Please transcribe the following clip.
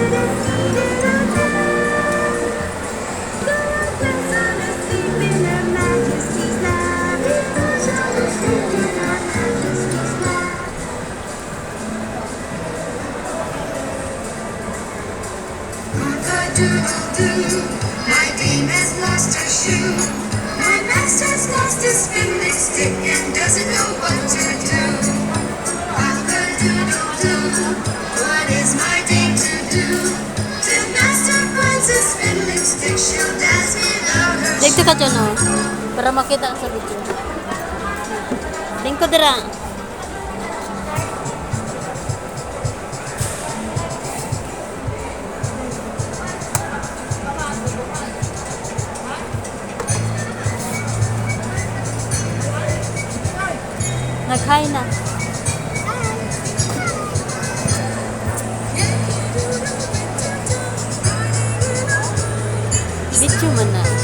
Doodle-doo. Asleep in Her Majesty's lap. Asleep in Her Majesty's lap. Cock-a-doodle-doo, my dame has lost her shoe. My master's lost his fiddling stick and doesn't know what to do. Cock-a-doodle-doo, what is my dame to do? Till master finds his fiddling stick, she'll dance without her Dito ka dyan, oh. Para makita ka sa video. Lingkod dira. Nag-hi na. Video man na.